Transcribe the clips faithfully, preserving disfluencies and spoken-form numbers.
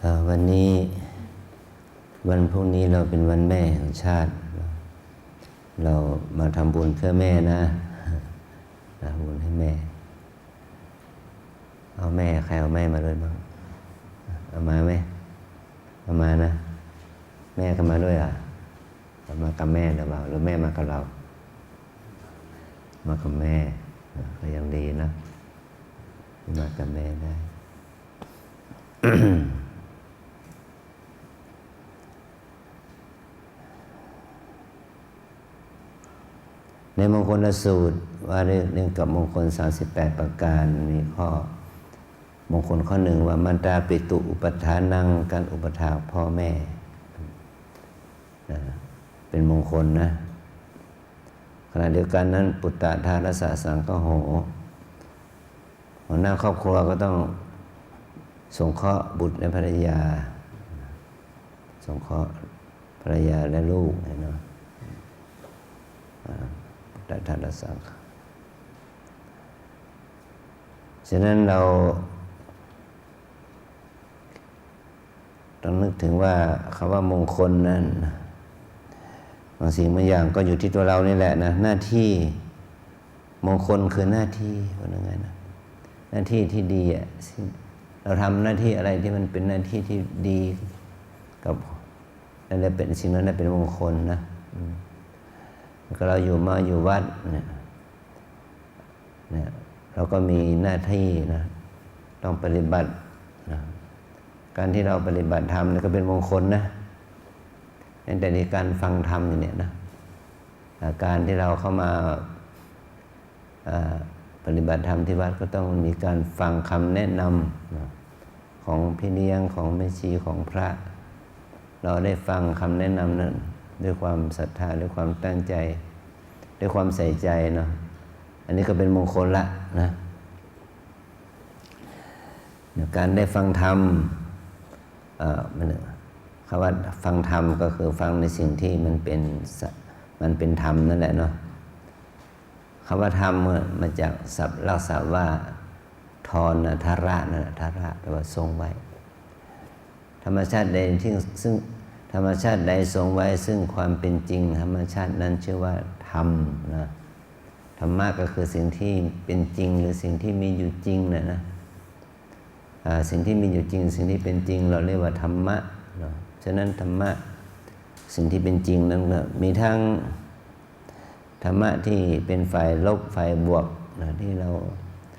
เอ่อ วันนี้ วันพรุ่งนี้เราเป็นวันแม่แห่งชาติ เรามาทำบุญเพื่อแม่นะ ทำบุญให้แม่ เอาแม่ ใครเอาแม่มาด้วยบ้าง เอามาไหม เอามานะ แม่ก็มาด้วยเหรอ เอามากับแม่หรือเปล่า หรือแม่มากับเรา มากับแม่ ก็ยังดีนะ มากับแม่ได้ ในมงคลสูตรว่าด้วยเรื่องกับมงคลสามสิบแปดประการ มีข้อมงคลข้อหนึ่งว่า มาตาปิตุอุปัฏฐานัง การอุปถากพ่อแม่ นะ เป็นมงคลนะ ขณะเดียวกันนั้น ปุตตะทารสสังคโห หัวหน้าครอบครัวก็ต้องสงเคราะห์บุตรและภรรยา สงเคราะห์ภรรยาและลูกเนาะ อ่า ปุตตะทารสัง ฉะนั้นเรา ต้องนึกถึงว่าคำว่ามงคลนั้น บางสิ่งบางอย่างก็อยู่ที่ตัวเรานี่แหละนะ หน้าที่ มงคลคือหน้าที่ ว่าอย่างนั้นนะ หน้าที่ที่ดีอะ สิ่ง เราทำหน้าที่อะไรที่มันเป็นหน้าที่ที่ดีกับ นั่นแหละเป็น สิ่งนั้นน่ะเป็นมงคลนะ อืม แล้วก็เราอยู่มาอยู่วัดเนี่ย เนี่ย เราก็มีหน้าที่นะ ต้องปฏิบัตินะ การที่เราปฏิบัติธรรมเนี่ยก็เป็นมงคลนะ ตั้งแต่ในการฟังธรรมอยู่เนี่ยนะ อ่า การที่เราเข้ามา อ่า ปฏิบัติธรรมที่วัดก็ต้องมีการฟังคำแนะนำนะ ของพี่เลี้ยง ของแม่ชี ของพระ เราได้ฟังคำแนะนำนั้นด้วยความศรัทธา ด้วยความตั้งใจ ด้วยความใส่ใจเนาะ อันนี้ก็เป็นมงคลละนะ การได้ฟังธรรม เอ่อ มัน คำว่าฟังธรรมก็คือฟังในสิ่งที่มันเป็นส- มันเป็นธรรมนั่นแหละเนาะ คำว่าธรรมเนี่ยมาจากศัพท์ลักษณะว่า ทรนะ ทระนั่นแหละ ทระแปลว่าทรงไว้ ธรรมชาติใดที่ซึ่ง ธรรมชาติใดทรงไว้ซึ่งความเป็นจริง ธรรมชาตินั้นชื่อว่าธรรมนะ ธรรมะก็คือสิ่งที่เป็นจริง หรือสิ่งที่มีอยู่จริงน่ะนะ อ่า สิ่งที่มีอยู่จริง สิ่งที่เป็นจริง เราเรียกว่าธรรมะเนาะ ฉะนั้นธรรมะ สิ่งที่เป็นจริงนั้นก็มีทั้งธรรมะที่เป็นฝ่ายลบ ฝ่ายบวกนะ ที่เรา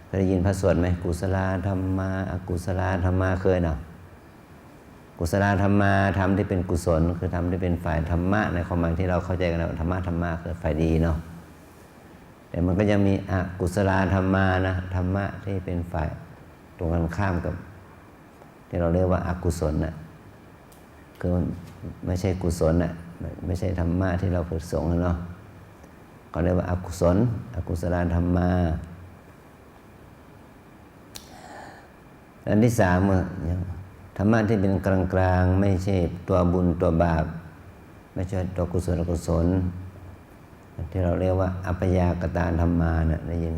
เคยได้ยินพระสวดไหม กุศลาธัมมา อกุศลาธัมมา เคยเนาะ กุศลาธัมมา ธรรมที่เป็นกุศล คือธรรมที่เป็นฝ่ายธรรมะ ในความหมายที่เราเข้าใจกันนะ ธรรมะ ธัมมา คือฝ่ายดีเนาะ แต่มันก็ยังมีอกุศลาธัมมานะ ธรรมะที่เป็นฝ่ายตรงกันข้ามกับ ที่เราเรียกว่าอกุศลน่ะ คือมันไม่ใช่กุศลน่ะ ไม่- ไม่ใช่ธรรมะที่เราประสงค์นะเนาะ เขาเรียกว่าอกุศล อกุศลาธัมมา อันที่สาม เอ่อ ธรรมะที่เป็นกลางๆ ไม่ใช่ตัวบุญตัวบาป ไม่ใช่ตัวกุศลอกุศล ที่เราเรียกว่าอัพยากตาธัมมาน่ะ ได้ยิน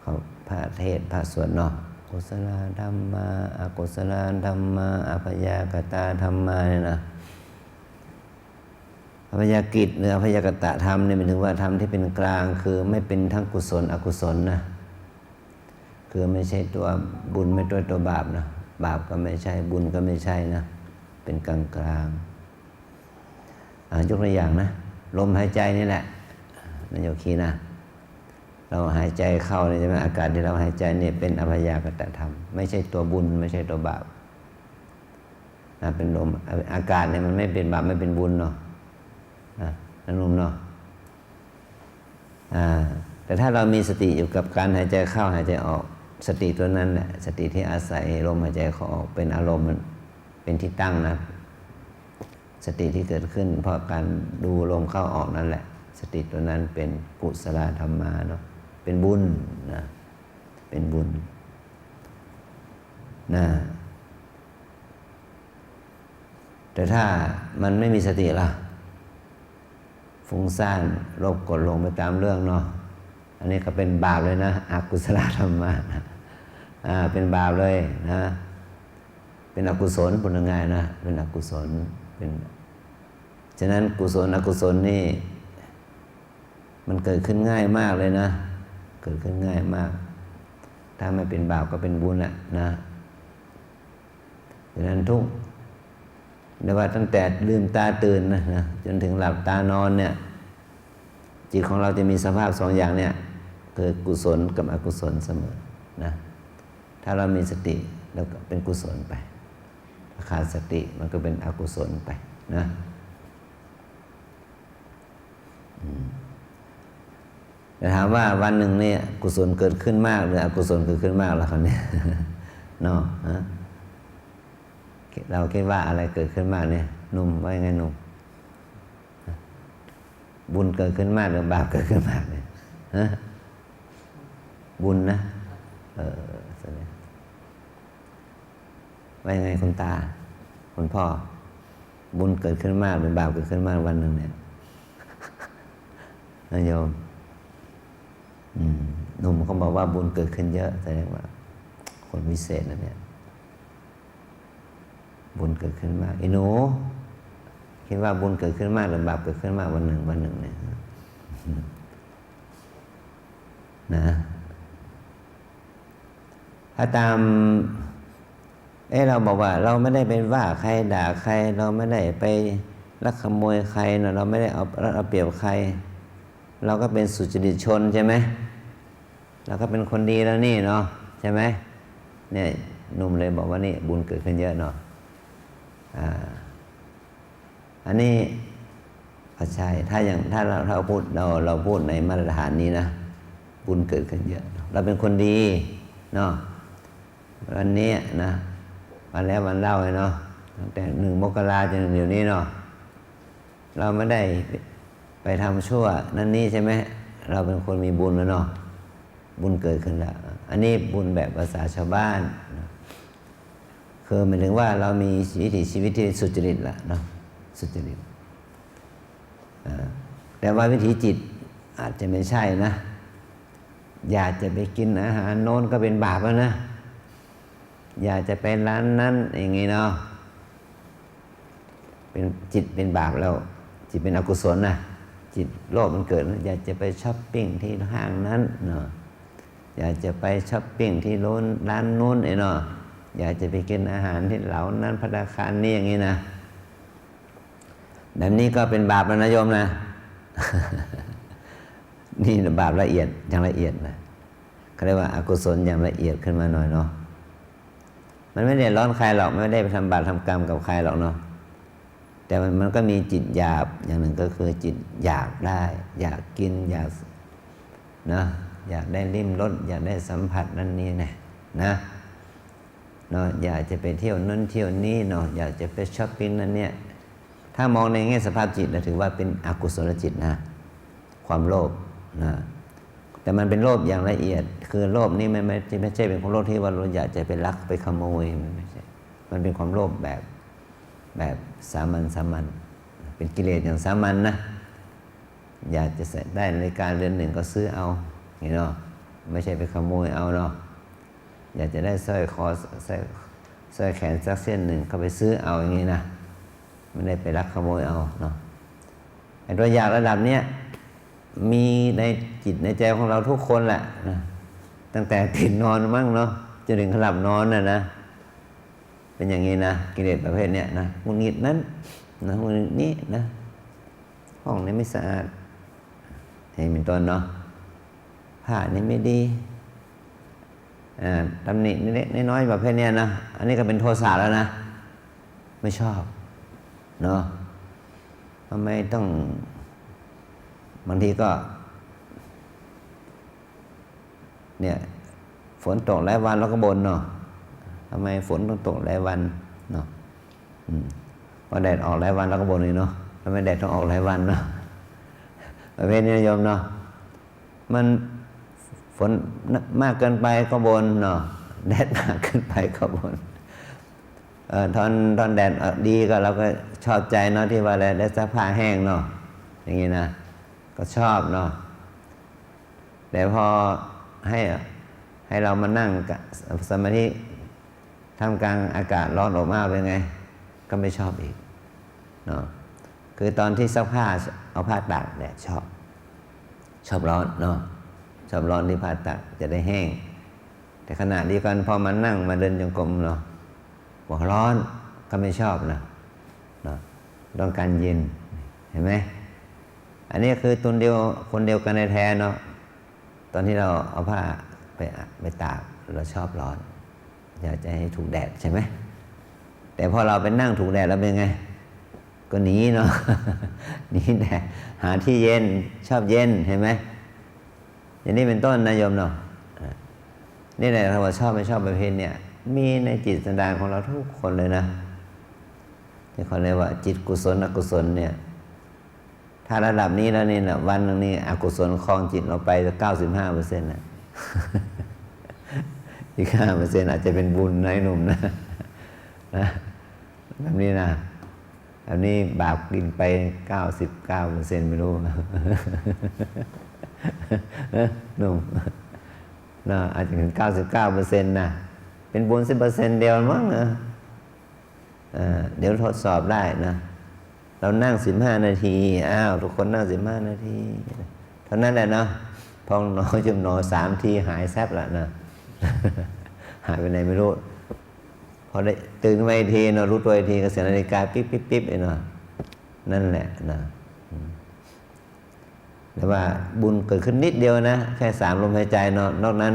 เขาพระเทศน์พระสวดเนาะ กุศลาธัมมา อกุศลาธัมมา อัพยากตาธัมมาเนี่ยนะ อัพยากฤตหรืออัพยากตธรรมเนี่ยหมายถึงว่าธรรมที่เป็นกลาง คือไม่เป็นทั้งกุศลอกุศลนะ คือไม่ใช่ตัวบุญ ไม่ตัว ตัวบาปนะ บาปก็ไม่ใช่ บุญก็ไม่ใช่นะ เป็นกลางๆ อ่ะ ยกตัวอย่างนะ ลมหายใจนี่แหละ นะโยคีนะ เราหายใจเข้าเนี่ยใช่ไหม อากาศที่เราหายใจเนี่ยเป็นอัพยากตธรรม ไม่ใช่ตัวบุญ ไม่ใช่ตัวบาปนะ เป็นลม อ- อากาศเนี่ยมันไม่เป็นบาปไม่เป็นบุญเนาะ นะ นะหนุ่มเนาะ อ่า แต่ถ้าเรามีสติอยู่กับการหายใจเข้าหายใจออก สติตัวนั้นแหละ สติที่อาศัยลมหายใจเข้าออกเป็นอารมณ์ มันเป็นที่ตั้งนะ สติที่เกิดขึ้นเพราะการดูลมเข้าออกนั่นแหละ สติตัวนั้นเป็นกุศลาธัมมาเนาะ เป็นบุญนะ เป็นบุญนะ แต่ถ้ามันไม่มีสติล่ะ ฟุ้งซ่านโลภโกรธหลงไปตามเรื่องเนาะ อันนี้ก็เป็นบาปเลยนะ อกุศลาธัมมา อ่า เป็นบาปเลยนะ เป็นอกุศล พูดง่ายๆ นะ เป็นอกุศล เป็น ฉะนั้นกุศลอกุศลนี่ มันเกิดขึ้นง่ายมากเลยนะ เกิดขึ้นง่ายมาก ถ้าไม่เป็นบาปก็เป็นบุญแหละนะ ฉะนั้นทุก เรียกว่าตั้งแต่ลืมตาตื่นนะ นะ จนถึงหลับตานอนเนี่ย จิตของเราจะมีสภาพสองอย่างเนี่ย คือกุศลกับอกุศลเสมอนะ ถ้าเรามีสติแล้วก็เป็นกุศลไป ถ้าขาดสติมันก็เป็นอกุศลไปนะ อืม แต่ถามว่าวันหนึ่งเนี่ยกุศลเกิดขึ้นมากหรืออกุศลเกิดขึ้นมากล่ะคราวนี้ เนาะ ฮะ เราคิดว่าอะไรเกิดขึ้นมากเนี่ย หนุ่ม ว่ายังไงหนุ่ม บุญเกิดขึ้นมากหรือบาปเกิดขึ้นมากเนี่ย ฮะ บุญนะ เออ แสดง ว่ายังไงคุณตา คุณพ่อ บุญเกิดขึ้นมากหรือบาปเกิดขึ้นมากวันหนึ่งเนี่ย นะโยม อืม หนุ่มเขาบอกว่าบุญเกิดขึ้นเยอะ แสดงว่าคนวิเศษนะเนี่ย บุญเกิดขึ้นมาก อีหนู คิดว่าบุญเกิดขึ้นมากหรือบาปเกิดขึ้นมากวันหนึ่ง วันหนึ่งเนี่ย นะ ถ้าตาม เอ๊ะ เราบอกว่าเราไม่ได้ไปว่าใครด่าใคร เราไม่ได้ไปลักขโมยใครเนาะ เราไม่ได้เอารัดเอาเปรียบใคร เราก็เป็นสุจริตชนใช่ไหม เราก็เป็นคนดีแล้วนี่เนาะ ใช่ไหม เนี่ย หนุ่มเลยบอกว่านี่บุญเกิดขึ้นเยอะเนาะ อ่า อันนี้ก็ใช่ ถ้าอย่าง ถ้าเรา ถ้าเราพูด เรา เราพูดในมาตรฐานนี้นะ บุญเกิดขึ้นเยอะ เราเป็นคนดีเนาะ วันนี้นะ วันแล้ววันเล่าเลยเนาะ ตั้งแต่หนึ่งมกราจนถึงเดี๋ยวนี้เนาะ เราไม่ได้ไปทำชั่วนั่นนี่ใช่ไหม เราเป็นคนมีบุญแล้วเนาะ บุญเกิดขึ้นแล้ว อันนี้บุญแบบภาษาชาวบ้านนะ คือหมายถึงว่าเรามีวิถีชีวิตที่สุจริตละเนาะ สุจริต อ่า แต่ว่าวิถีจิตอาจจะไม่ใช่นะ อยากจะไปกินอาหารโน้นก็เป็นบาปแล้วนะ อยากจะไปร้านนั้นอย่างงี้เนาะ เป็น จิตเป็นบาปแล้ว จิตเป็นอกุศลนะ จิตโลภมันเกิดนะ อยากจะไปช้อปปิ้งที่ห้างนั้นเนาะ อยากจะไปช้อปปิ้งที่โน้น ร้านโน้นไอ้เนาะ อยากจะไปกินอาหารที่เหล่านั้น ภัตตาคารนี้อย่างงี้นะ แบบนี้ก็เป็นบาปแล้วนะโยมนะ นี่บาปละเอียด อย่างละเอียดนะ เขาเรียกว่าอกุศลอย่างละเอียดขึ้นมาหน่อยเนาะ มันไม่เดือดร้อนใครหรอก ไม่ได้ไปทำบาปทำกรรมกับใครหรอกเนาะ แต่มัน มันก็มีจิตหยาบอย่างหนึ่งก็คือจิตอยากได้ อยากกิน อยาก นะ อยากได้ลิ้มรส อยากได้สัมผัสนั่นนี่นะ นะ เนาะ อยากจะไปเที่ยวนั้นเที่ยวนี้เนาะ อยากจะไปช้อปปิ้งนั่นเนี่ย ถ้ามองในแง่สภาพจิตนะ ถือว่าเป็นอกุศลจิตนะ ความโลภนะ แต่มันเป็นโลภอย่างละเอียด คือโลภนี่มันไม่ ไม่ใช่เป็นความโลภที่ว่าเราอยากจะไปลักไปขโมย มันไม่ใช่ มันเป็นความโลภแบบ แบบสามัญ สามัญ เป็นกิเลสอย่างสามัญนะ อยากจะใส่ได้นาฬิกาเรือนหนึ่งก็ซื้อเอา อย่างนี้เนาะ ไม่ใช่ไปขโมยเอาเนาะ อยากจะได้สร้อยคอ สร้อย สร้อยแขนสักเส้นหนึ่งก็ไปซื้อเอาอย่างนี้นะ ไม่ได้ไปลักขโมยเอาเนาะ ไอ้ตัวอยากระดับเนี้ย มีในจิตในใจของเราทุกคนแหละนะ ตั้งแต่ตื่นนอนมั้งเนาะ จนถึงหลับนอนน่ะนะ เป็นอย่างนี้นะ กิเลสประเภทเนี้ยนะ หงุดหงิดนั้นนะ หงุดหงิดนี้นะ ห้องนี้ไม่สะอาด อย่างนี้เป็นต้นเนาะ ผ้านี้ไม่ดี อ่า ตำหนิเล็กๆน้อยๆประเภทเนี้ยนะ อันนี้ก็เป็นโทสะแล้วนะ ไม่ชอบเนาะ ทำไมต้อง บางทีก็ เนี่ย ฝนตกหลายวันเราก็บ่นเนาะ ทำไมฝนต้องตกหลายวันเนาะ อืม พอแดดออกหลายวันเราก็บ่นอีกเนาะ ทำไมแดดต้องออกหลายวันเนาะ ประเภทนี้นะโยมเนาะ มัน ฝนมากเกินไปก็บ่นเนาะ แดดมากเกินไปก็บ่น เอ่อ ตอน ตอนแดดออกดีก็เราก็ชอบใจเนาะ ที่ว่าอะไร ได้ซักผ้าแห้งเนาะ อย่างนี้นะ ก็ชอบเนาะ แต่พอให้ ให้เรามานั่งกับสมาธิ ท่ามกลางอากาศร้อนอบอ้าวเป็นไง ก็ไม่ชอบอีกเนาะ คือตอนที่ซักผ้าเอาผ้าตากแดดชอบ ชอบร้อนเนาะ ชอบร้อนที่ผ้าตากจะได้แห้ง แต่ขณะเดียวกันพอมานั่งมาเดินจงกรมเนาะ บอกร้อนก็ไม่ชอบนะเนาะ ต้องการเย็น เห็นไหม อันนี้คือคนเดียว คนเดียวกันแท้ๆเนาะ ตอนที่เราเอาผ้าไป ไปตาก เราชอบร้อน อยากจะให้ถูกแดดใช่ไหม แต่พอเราไปนั่งถูกแดดแล้วเป็นไง ก็หนีเนาะ หนีแดด หาที่เย็น ชอบเย็น เห็นไหม อย่างนี้เป็นต้นนะโยมเนาะ อ่ะ นี่แหละ ถ้าว่าชอบไม่ชอบประเภทเนี่ย มีในจิตสันดานของเราทุกคนเลยนะ ที่เขาเรียกว่าจิตกุศลอกุศลเนี่ย ถ้าระดับนี้แล้วนี่นะ วันหนึ่งนี่อกุศลครองจิตเราไปเก้าสิบห้าเปอร์เซ็นต์นะ อีกห้าเปอร์เซ็นต์อาจจะเป็นบุญนะไอ้หนุ่มนะ นะ แบบนี้นะ แบบนี้บาปกินไปเก้าสิบเก้าเปอร์เซ็นต์ ไม่รู้ หนุ่ม นะ อาจจะถึงเก้าสิบเก้าเปอร์เซ็นต์นะ เป็นบุญสิบเปอร์เซ็นต์เดียวมั้งนะ เอ่อ เดี๋ยวทดสอบได้นะ เรานั่งสิบห้านาที อ้าว ทุกคนนั่งสิบห้านาที เท่านั้นแหละเนาะ พองหนอยุบหนอสามทีหายแซบละนะ หายไปไหนไม่รู้ พอได้ตื่นมาอีกทีเนาะ รู้ตัวอีกทีก็เสียงนาฬิกาปิ๊บปิ๊บปิ๊บเองเนาะ นั่นแหละนะ อืม แต่ว่าบุญเกิดขึ้นนิดเดียวนะ แค่สามลมหายใจเนาะ นอกนั้น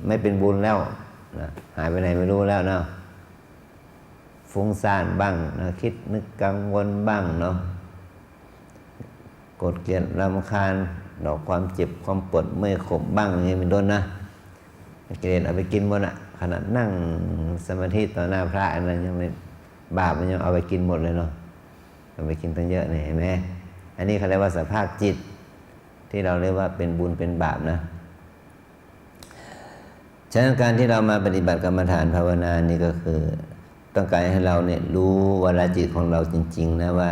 ไม่เป็นบุญแล้วนะ หายไปไหนไม่รู้แล้วเนาะ ฟุ้งซ่านบ้างนะ คิดนึกกังวลบ้างเนาะ โกรธเกลียดรำคาญ ดอกความเจ็บความปวดเมื่อยขบบ้าง อย่างนี้เป็นต้นนะ กิเลสเอาไปกินหมดอะ ขนาดนั่งสมาธิต่อหน้าพระอันนั้นยังไม่ บาปมันยังเอาไปกินหมดเลยเนาะ เอาไปกินตั้งเยอะเนี่ย เห็นไหม อันนี้เขาเรียกว่าสภาพจิต ที่เราเรียกว่าเป็นบุญเป็นบาปนะ ฉะนั้นการที่เรามาปฏิบัติกรรมฐานภาวนานี่ก็คือ ต้องการให้เราเนี่ยรู้วาระจิตของเราจริงๆนะ ว่า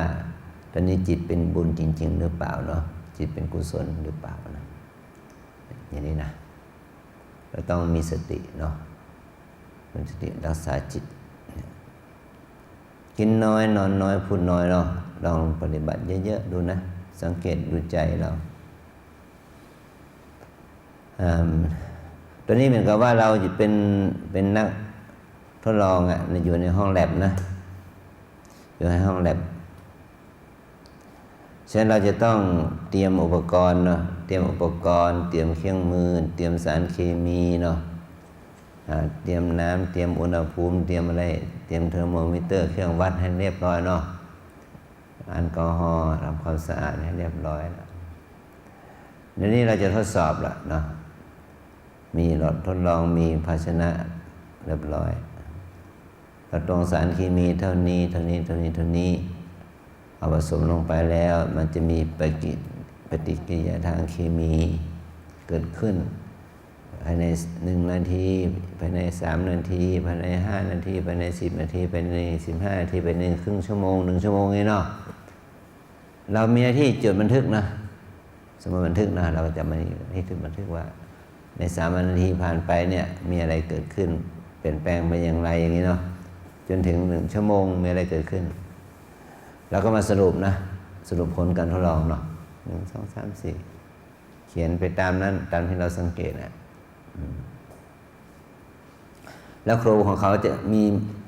ตอนนี้จิตเป็นบุญจริงๆหรือเปล่าเนาะ จิตเป็นกุศลหรือเปล่านะ อย่างนี้นะ เราต้องมีสติเนาะ มีสติรักษาจิต กินน้อยนอนน้อยพูดน้อยเนาะ ลองปฏิบัติเยอะๆดูนะ สังเกตดูใจเรา อ่า ตอนนี้เหมือนกับว่าเราเป็น เป็นนักทดลองอะ อยู่ในห้องแล็บนะ อยู่ในห้องแล็บ ฉะนั้นเราจะต้องเตรียมอุปกรณ์เนาะ เตรียมอุปกรณ์ เตรียมเครื่องมือ เตรียมสารเคมีเนาะ อ่า เตรียมน้ำ เตรียมอุณหภูมิ เตรียมอะไร เตรียมเทอร์โมมิเตอร์ เครื่องวัดให้เรียบร้อยเนาะ แอลกอฮอล์ ทำความสะอาดให้เรียบร้อยแล้ว เดี๋ยวนี้เราจะทดสอบละเนาะ มีหลอดทดลอง มีภาชนะเรียบร้อย เราตวงสารเคมีเท่านี้ เท่านี้ เท่านี้ เท่านี้ เอาผสมลงไปแล้ว มันจะมีปฏิกิ- ปฏิกิริยาทางเคมีเกิดขึ้น ภายในหนึ่งนาที ภายในสามนาที ภายในห้านาที ภายในสิบนาที ภายในสิบห้านาที ภายในครึ่งชั่วโมง หนึ่งชั่วโมงนี่เนาะ เรามีหน้าที่จดบันทึกนะ สมมติบันทึกนะ เราก็จะมีหน้าที่จดบันทึกว่า ในสามนาทีผ่านไปเนี่ย มีอะไรเกิดขึ้น เปลี่ยนแปลงไปอย่างไร อย่างนี้เนาะ จนถึงหนึ่งชั่วโมงมีอะไรเกิดขึ้น เราก็มาสรุปนะ สรุปผลการทดลองเนาะ หนึ่ง สอง สาม สี่ เขียนไปตามนั้น ตามที่เราสังเกตนะ อืม แล้วครูของเขาจะมี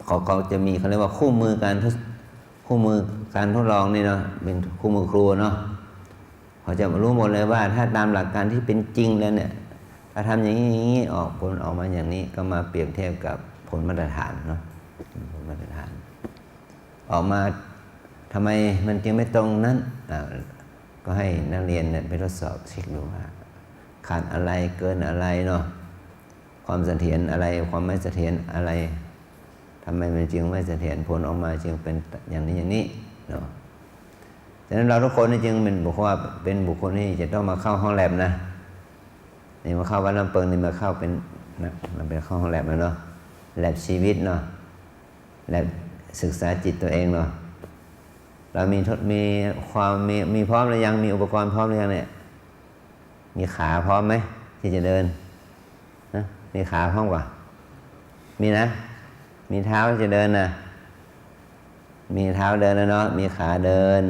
ของเขาจะมี เขาเรียกว่าคู่มือการทด- คู่มือการทดลองนี่เนาะ เป็นคู่มือครูเนาะ เขาจะรู้หมดเลยว่าถ้าตามหลักการที่เป็นจริงแล้วเนี่ย ถ้าทำอย่างนี้ อย่างนี้ ออกผลออกมาอย่างนี้ ก็มาเปรียบเทียบกับผลมาตรฐานเนาะ ผลมาตรฐาน ออกมาทำไมมันจึงไม่ตรงนั้น อ่า ก็ให้นักเรียนเนี่ยไปทดสอบเช็คดูว่า ขาดอะไร เกินอะไรเนาะ ความเสถียรอะไร ความไม่เสถียรอะไร ทำไมมันจึงไม่เสถียร ผลออกมาจึงเป็นอย่างนี้อย่างนี้เนาะ ฉะนั้นเราทุกคนนี่จึงเป็นบุคคล เป็นบุคคลที่จะต้องมาเข้าห้องแล็บนะ นี่มาเข้าวัดลำเปิงนี่มาเข้าเป็นนะ มาเป็นเข้าห้องแล็บแล้วเนาะ แล็บชีวิตเนาะ แล็บศึกษาจิตตัวเองเนาะ เรามีทด- มีความ- มี- มีพร้อมหรือยัง มีอุปกรณ์พร้อมหรือยังเนี่ย มีขาพร้อมไหม ที่จะเดิน ฮะ มีขาพร้อมกว่า มีนะ มี มีเท้าจะเดินนะ มีเท้าเดินแล้วเนาะ มีขาเดิน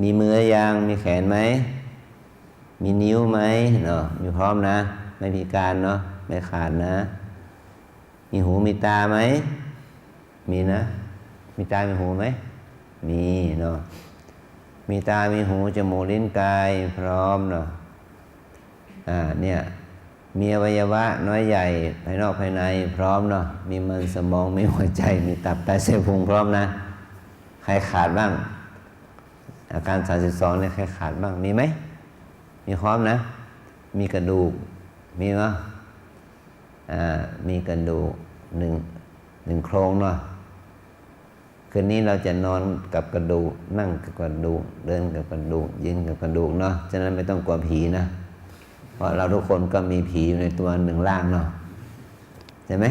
มีมือยัง มีแขนไหม มีนิ้วไหมเนาะ มีพร้อมนะ ไม่พิการเนาะ ไม่ขาดนะ มีหูมีตาไหม มีนะ มีตามีหูไหม มีเนาะ มีตามีหู จมูก ลิ้น กาย พร้อมเนาะ อ่า เนี่ย มีอวัยวะน้อยใหญ่ ภายนอกภายในพร้อมเนาะ มีมันสมอง มีหัวใจ มีตับ ไต ไส้พุง พร้อมนะ ใครขาดบ้าง อาการสามสิบสองเนี่ย ใครขาดบ้าง มีไหม มีพร้อมนะ มีกระดูก มีเนาะ อ่า มีกระดูกหนึ่ง หนึ่งโครงเนาะ คืนนี้เราจะนอนกับกระดูก นั่งกับกระดูก เดินกับกระดูก ยืนกับกระดูกเนาะ ฉะนั้นไม่ต้องกลัวผีนะ เพราะเราทุกคนก็มีผีอยู่ในตัวหนึ่งร่างเนาะ ใช่ไหม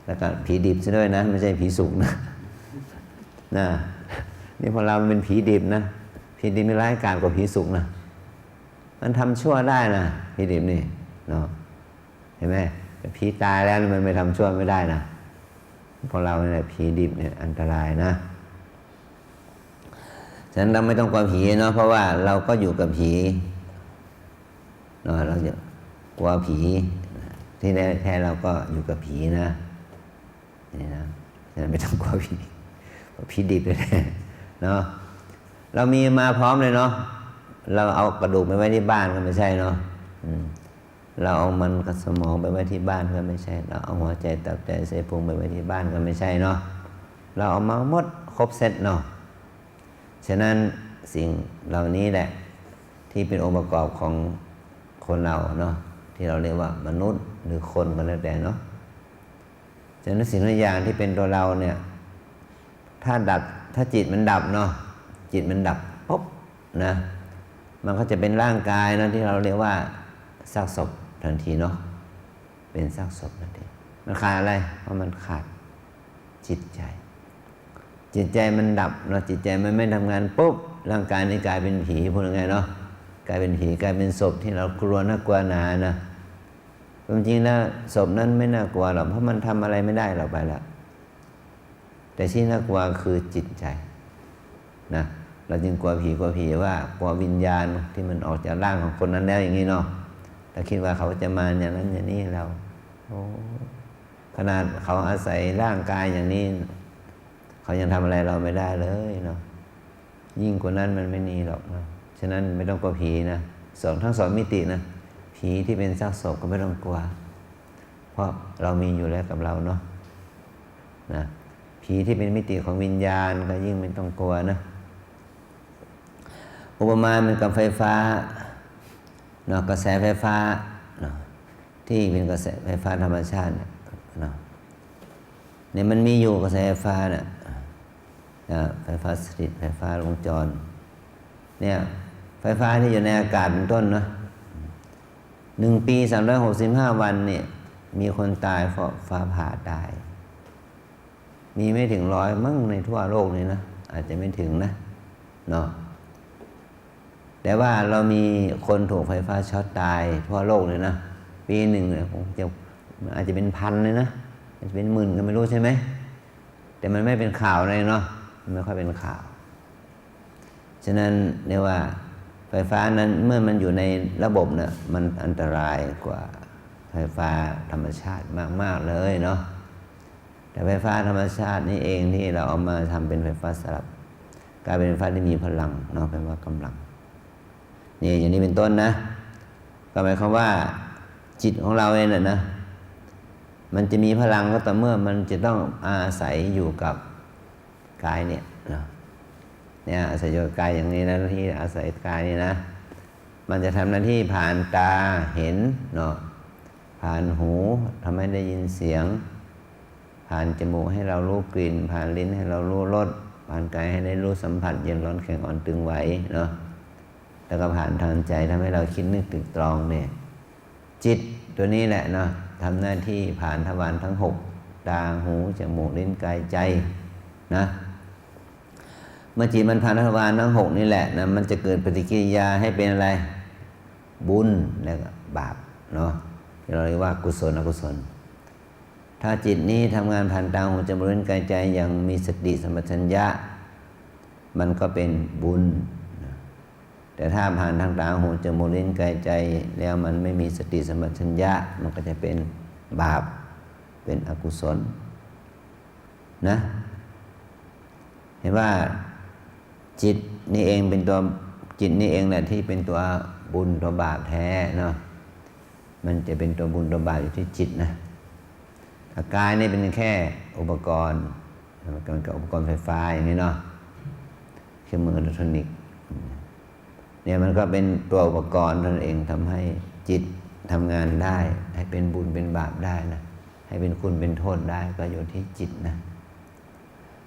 แล้วก็ผีดิบซะด้วยนะ ไม่ใช่ผีสุกนะ นะ นี่พวกเรามันเป็นผีดิบนะ ผีดิบนี่ร้ายกาจกว่าผีสุกนะ มันทำชั่วได้นะ ผีดิบนี่เนาะ เห็นไหม ผีตายแล้วนี่มันไปทำชั่วไม่ได้นะ พวกเราเนี่ยผีดิบเนี่ยอันตรายนะ ฉะนั้นเราไม่ต้องกลัวผีเนาะ เพราะว่าเราก็อยู่กับผีเนาะ เราจะกลัวผี ที่แท้ๆ เราก็อยู่กับผีนะ นี่นะ ฉะนั้นไม่ต้องกลัวผี ผีดิบเลยเนาะ เรามีมาพร้อมเลยเนาะ เราเอากระดูกไปไว้ที่บ้านก็ไม่ใช่เนาะ อืม เราเอามันกับสมองไปไว้ที่บ้านก็ไม่ใช่ เราเอาหัวใจ ตับ ไต ไส้พุงไปไว้ที่บ้านก็ไม่ใช่เนาะ เราเอามาหมดครบเซตเนาะ ฉะนั้นสิ่งเหล่านี้แหละที่เป็นองค์ประกอบของคนเราเนาะ ที่เราเรียกว่ามนุษย์หรือคนก็แล้วแต่เนาะ ฉะนั้นสิ่งทุกอย่างที่เป็นตัวเราเนี่ย ถ้าดับ ถ้าจิตมันดับเนาะ จิตมันดับปุ๊บนะ มันก็จะเป็นร่างกายนะ ที่เราเรียกว่าซากศพทันทีเนาะ เป็นซากศพทันที มันขาดอะไร เพราะมันขาดจิตใจ จิตใจมันดับเนาะ จิตใจมันไม่ทำงานปุ๊บ ร่างกายนี่กลายเป็นผี พูดง่ายๆเนาะ กลายเป็นผี กลายเป็นศพที่เรากลัวนักกลัวหนานะ ความจริงแล้วศพนั้นไม่น่ากลัวหรอก เพราะมันทำอะไรไม่ได้เราไปละ แต่ที่น่ากลัวคือจิตใจนะ เราจึงกลัวผี กลัวผีว่ากลัววิญญาณที่มันออกจากร่างของคนนั้นแล้วอย่างนี้เนาะ เราคิดว่าเขาจะมาอย่างนั้นอย่างนี้เรา โอ้ ขนาดเขาอาศัยร่างกายอย่างนี้ เขายังทำอะไรเราไม่ได้เลยเนาะ ยิ่งกว่านั้นมันไม่มีหรอกเนาะ ฉะนั้นไม่ต้องกลัวผีนะ สอง ทั้งสองมิตินะ ผีที่เป็นซากศพก็ไม่ต้องกลัว เพราะเรามีอยู่แล้วกับเราเนาะ นะ ผีที่เป็นมิติของวิญญาณก็ยิ่งไม่ต้องกลัวนะ อุปมาเหมือนกับไฟฟ้าเนาะ กระแสไฟฟ้าเนาะ ที่เป็นกระแสไฟฟ้าธรรมชาติเนี่ยเนาะ เนี่ยมันมีอยู่กระแสไฟฟ้าเนี่ยนะ ไฟฟ้าสถิต ไฟฟ้าวงจร เนี่ย ไฟฟ้าที่อยู่ในอากาศเป็นต้นนะ หนึ่งปีสามร้อยหกสิบห้าวันเนี่ย มีคนตายเพราะฟ้าผ่าตาย มีไม่ถึงร้อยมั้งในทั่วโลกนี้นะ อาจจะไม่ถึงนะ เนาะ แต่ว่าเรามีคนถูกไฟฟ้าช็อตตายทั่วโลกเลยนะ ปีหนึ่งเนี่ยคงจะ อาจจะเป็นพันเลยนะ อาจจะเป็นหมื่นก็ไม่รู้ใช่ไหม แต่มันไม่เป็นข่าวเลยเนาะ มันไม่ค่อยเป็นข่าว ฉะนั้นเรียกว่าไฟฟ้านั้นเมื่อมันอยู่ในระบบเนี่ย มันอันตรายกว่าไฟฟ้าธรรมชาติมากๆเลยเนาะ แต่ไฟฟ้าธรรมชาตินี่เองที่เราเอามาทำเป็นไฟฟ้าสลับ กลายเป็นไฟฟ้าที่มีพลังเนาะ เป็นว่ากำลัง นี่อย่างนี้เป็นต้นนะ ก็หมายความว่าจิตของเราเองน่ะนะ มันจะมีพลังก็ต่อเมื่อมันจะต้องอาศัยอยู่กับกายเนี่ยเนาะ เนี่ยอาศัยอยู่กับกายอย่างนี้นะ ที่อาศัยกายนี่นะ มันจะทำหน้าที่ผ่านตาเห็นเนาะ ผ่านหูทำให้ได้ยินเสียง ผ่านจมูกให้เรารู้กลิ่น ผ่านลิ้นให้เรารู้รส ผ่านกายให้ได้รู้สัมผัส เย็นร้อนแข็งอ่อนตึงไหวเนาะ แล้วก็ผ่านทางใจทำให้เราคิดนึกตรึกตรองเนี่ย จิตตัวนี้แหละเนาะ ทำหน้าที่ผ่านทวารทั้งหก ตา หู จมูก ลิ้น กาย ใจนะ เมื่อจิตมันผ่านทวารทั้งหกนี่แหละนะ มันจะเกิดปฏิกิริยาให้เป็นอะไร บุญและก็บาปเนาะ ที่เราเรียกว่ากุศลอกุศล ถ้าจิตนี้ทำงานผ่านตา หู จมูก ลิ้น กาย ใจ อย่างมีสติสัมปชัญญะ มันก็เป็นบุญนะ แต่ถ้าผ่านทางตา หู จมูก ลิ้น กาย ใจ แล้วมันไม่มีสติสัมปชัญญะ มันก็จะเป็นบาป เป็นอกุศลนะ เห็นว่าจิตนี่เองเป็นตัว จิตนี่เองแหละที่เป็นตัวบุญตัวบาปแท้เนาะ มันจะเป็นตัวบุญตัวบาปอยู่ที่จิตนะ กายนี่เป็นแค่อุปกรณ์ มันก็เหมือนกับอุปกรณ์ไฟฟ้าอย่างนี้เนาะ เครื่องมืออิเล็กทรอนิกส์ เนี่ยมันก็เป็นตัวอุปกรณ์เท่านั้นเอง ทำให้จิตทำงานได้ ให้เป็นบุญเป็นบาปได้นะ ให้เป็นคุณเป็นโทษได้ ก็อยู่ที่จิตนะ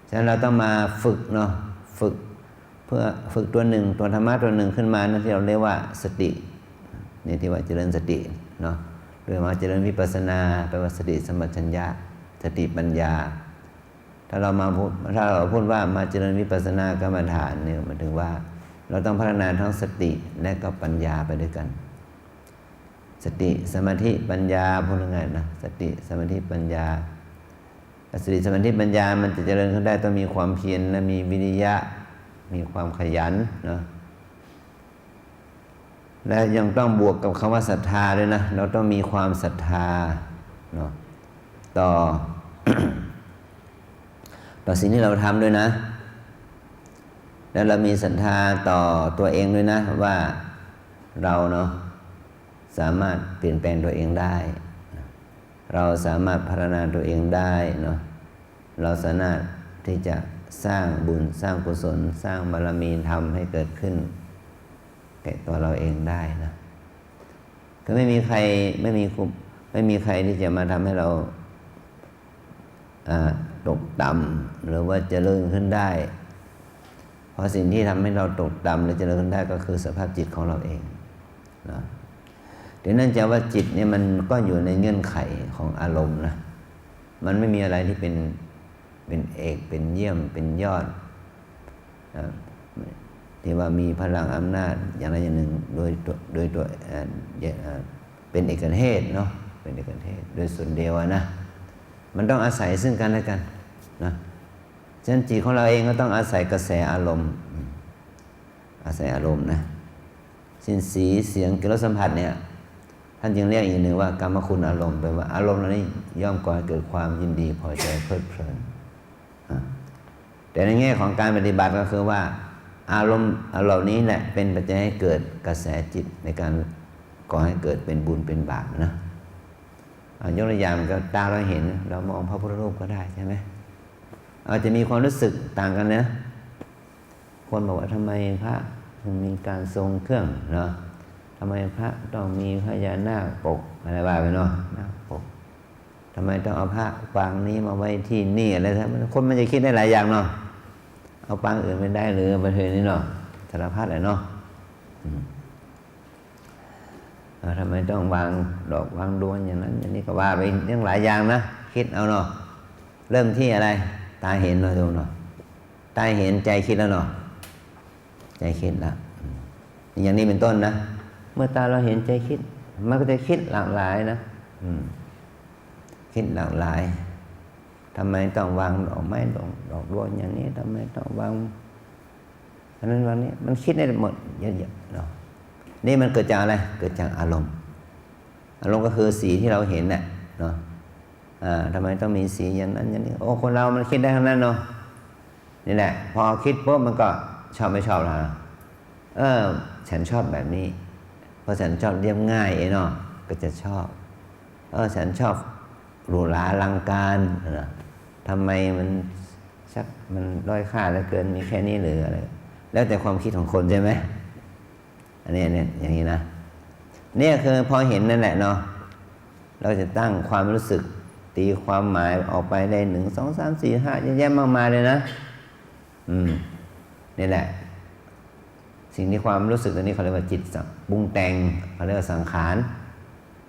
ฉะนั้นเราต้องมาฝึกเนาะ ฝึกเพื่อ ฝึกตัวหนึ่ง ตัวธรรมะตัวหนึ่งขึ้นมานะ ที่เราเรียกว่าสติ เนี่ยที่ว่าเจริญสติเนาะ โดยมาเจริญวิปัสสนา แปลว่าสติสัมปชัญญะ สติปัญญา ถ้าเรามาพูด ถ้าเราพูดว่ามาเจริญวิปัสสนากรรมฐานเนี่ย หมายถึงว่าเราต้องพัฒนาทั้งสติและก็ปัญญาไปด้วยกัน สติ สมาธิ ปัญญา พูดง่ายๆนะ สติ สมาธิ ปัญญา สติ สมาธิ ปัญญา มันจะเจริญขึ้นได้ ต้องมีความเพียรและมีวิริยะ มีความขยันเนาะ และยังต้องบวกกับคำว่าศรัทธาด้วยนะ เราต้องมีความศรัทธาเนาะ ต่อ ต่อสิ่งที่เราทำด้วยนะ แล้วเรามีศรัทธาต่อตัวเองด้วยนะ ว่าเราเนาะ สามารถเปลี่ยนแปลงตัวเองได้ เราสามารถพัฒนาตัวเองได้เนาะ เราสามารถที่จะสร้างบุญ สร้างกุศล สร้างบารมีธรรมให้เกิดขึ้นแก่ตัวเราเองได้นะ คือไม่มีใคร ไม่มีครู ไม่มีใครที่จะมาทำให้เรา อ่า ตกต่ำหรือว่าเจริญขึ้นได้ เพราะสิ่งที่ทำให้เราตกต่ำหรือเจริญขึ้นได้ก็คือสภาพจิตของเราเองนะ ทีนั้นจะว่าจิตเนี่ยมันก็อยู่ในเงื่อนไขของอารมณ์นะ มันไม่มีอะไรที่เป็น เป็นเอก เป็นเยี่ยม เป็นยอด อ่า ที่ว่ามีพลังอำนาจอย่างใดอย่างหนึ่ง โดยตัว โดยตัว อ่า เอ่อ เป็นเอกเทศเนาะ เป็นเอกเทศ โดยส่วนเดียวอะนะ มันต้องอาศัยซึ่งกันและกันนะ ฉะนั้นจิตของเราเองก็ต้องอาศัยกระแสอารมณ์ อืม อาศัยอารมณ์นะ เช่นสี เสียง กลิ่น รสสัมผัสเนี่ย ท่านจึงเรียกอีกหนึ่งว่ากามคุณอารมณ์ แปลว่าอารมณ์เหล่านี้ย่อมก่อให้เกิดความยินดีพอใจเพลิดเพลิน อ่า แต่ในแง่ของการปฏิบัติก็คือว่าอารมณ์เหล่านี้แหละเป็นปัจจัยให้เกิดกระแสจิตในการก่อให้เกิดเป็นบุญเป็นบาปนะ อ่ะ ยกตัวอย่างก็ตาเราเห็น เรามองพระพุทธรูปก็ได้ใช่ไหม อาจจะมีความรู้สึกต่างกันนะ คนบอกว่าทำไมพระถึงมีการทรงเครื่องเนาะ ทำไมพระต้องมีพญานาคปกอะไรว่าไปเนาะ นาคปก ทำไมต้องเอาพระปางนี้มาไว้ที่นี่อะไร คนมันจะคิดได้หลายอย่างเนาะ เอาปางอื่นไม่ได้หรือ ประเภทนี้เนาะ สารพัดแหละเนาะ อืม เอ่อ ทำไมต้องวางดอกวางดวงอย่างนั้นอย่างนี้ก็ว่าไปตั้งหลายอย่างนะ คิดเอาเนาะ เริ่มที่อะไร ตาเห็นเนาะ ดูเนาะ ตาเห็น ใจคิดแล้วเนาะ ใจคิดแล้ว อืม อย่างนี้เป็นต้นนะ เมื่อตาเราเห็น ใจคิด มันก็จะคิดหลากหลายนะ อืม คิดหลากหลาย ทำไมต้องวางดอกไม้ดอก ดอกบัวอย่างนี้ ทำไมต้องวาง อันนั้นวันนี้มันคิดได้หมดเยอะแยะเนาะ นี่มันเกิดจากอะไร เกิดจากอารมณ์ อารมณ์ก็คือสีที่เราเห็นน่ะเนาะ อ่า ทำไมต้องมีสีอย่างนั้นอย่างนี้ โอ้ คนเรามันคิดได้ทั้งนั้นเนาะ นี่แหละ พอคิดปุ๊บมันก็ชอบไม่ชอบแล้วนะ เออ ฉันชอบแบบนี้ เพราะฉันชอบเรียบง่ายเองเนาะ ก็จะชอบ เออ ฉันชอบหรูหราอลังการนะ ทำไมมันชัก มันด้อยค่าเหลือเกิน มีแค่นี้หรืออะไร แล้วแต่ความคิดของคนใช่ไหม อันนี้ อันนี้ อย่างนี้นะ เนี่ยคือพอเห็นนั่นแหละเนาะ เราจะตั้งความรู้สึก ตีความหมายออกไปได้หนึ่ง สอง สาม สี่ ห้า เยอะแยะมากมายเลยนะ อืม นี่แหละ สิ่งที่ความรู้สึกตัวนี้เขาเรียกว่าจิตสัง ปรุงแต่ง เขาเรียกว่าสังขาร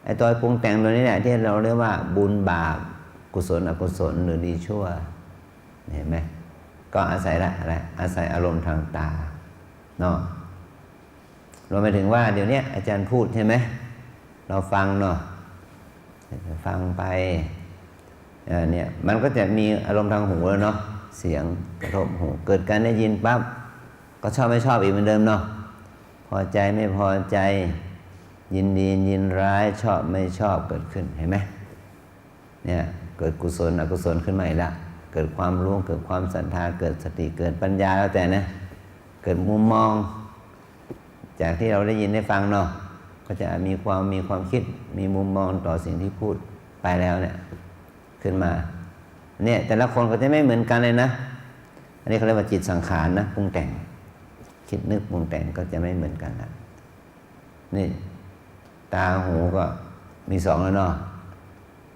ไอ้ตัวปรุงแต่งตัวนี้แหละที่เราเรียกว่าบุญบาป กุศลอกุศล หรือดีชั่ว เห็นไหม ก็อาศัยละอะไร อาศัยอารมณ์ทางตาเนาะ รวมไปถึงว่าเดี๋ยวเนี้ยอาจารย์พูดใช่ไหม เราฟังเนาะ ฟังไป อ่า เนี่ย มันก็จะมีอารมณ์ทางหูแล้วเนาะ เสียงกระทบหู เกิดการได้ยินปั๊บ ก็ชอบไม่ชอบอีกเหมือนเดิมเนาะ พอใจไม่พอใจ ยินดียินร้าย ชอบไม่ชอบเกิดขึ้น เห็นไหม เนี่ย เกิดกุศลอกุศลขึ้นมาอีกละ เกิดความรู้ เกิดความศรัทธา เกิดสติ เกิดปัญญา แล้วแต่นะ เกิดมุมมอง จากที่เราได้ยินได้ฟังเนาะ ก็จะมีความ มีความคิด มีมุมมองต่อสิ่งที่พูดไปแล้วเนี่ย ขึ้นมา เนี่ย แต่ละคนก็จะไม่เหมือนกันเลยนะ อันนี้เขาเรียกว่าจิตสังขารนะ ปรุงแต่ง คิดนึกปรุงแต่งก็จะไม่เหมือนกันละ นี่ ตาหูก็มีสองแล้วเนาะ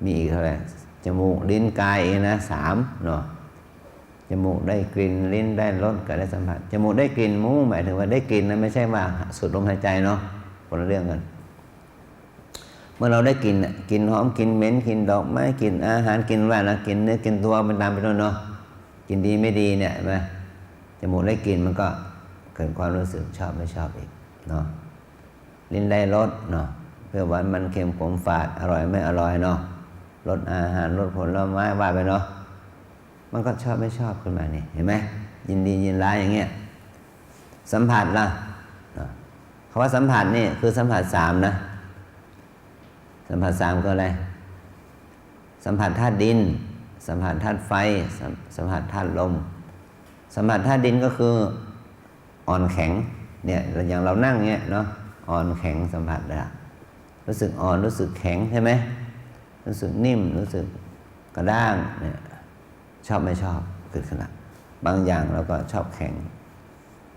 มีอีกเท่าไหร่ จมูก ลิ้น กายเองนะ สามเนาะ จมูกได้กลิ่น ลิ้นได้รส กายได้สัมผัส จมูกได้กลิ่น หมู หมายถึงว่าได้กลิ่นนะ ไม่ใช่ว่าสูดลมหายใจเนาะ คนละเรื่องกัน เมื่อเราได้กลิ่นน่ะ กลิ่นหอม กลิ่นเหม็น กลิ่นดอกไม้ กลิ่นอาหาร กลิ่นว่านะ กลิ่นเนื้อ กลิ่นตัว เป็นตามเป็นต้นเนาะ กลิ่นดีไม่ดีเนี่ย เห็นไหม จมูกได้กลิ่นมันก็เกิดความรู้สึกชอบไม่ชอบอีกเนาะ ลิ้นได้รสเนาะ เปรี้ยวหวานมันเค็มขมฝาด อร่อยไม่อร่อยเนาะ รสอาหาร รสผลไม้ ว่าไปเนาะ มันก็ชอบไม่ชอบขึ้นมานี่ เห็นไหม ยินดียินร้ายอย่างเงี้ย สัมผัสล่ะเนาะ คำว่าสัมผัสนี่คือสัมผัสสามนะ สัมผัสสามคืออะไร สัมผัสธาตุดิน สัมผัสธาตุไฟ สัม- สัมผัสธาตุลม สัมผัสธาตุดินก็คืออ่อนแข็ง เนี่ย อย่างเรานั่งเงี้ยเนาะ อ่อนแข็ง สัมผัสได้ รู้สึกอ่อน รู้สึกแข็งใช่ไหม รู้สึกนิ่ม รู้สึกกระด้างเนี่ย ชอบไม่ชอบเกิดขึ้นละ บางอย่างเราก็ชอบแข็ง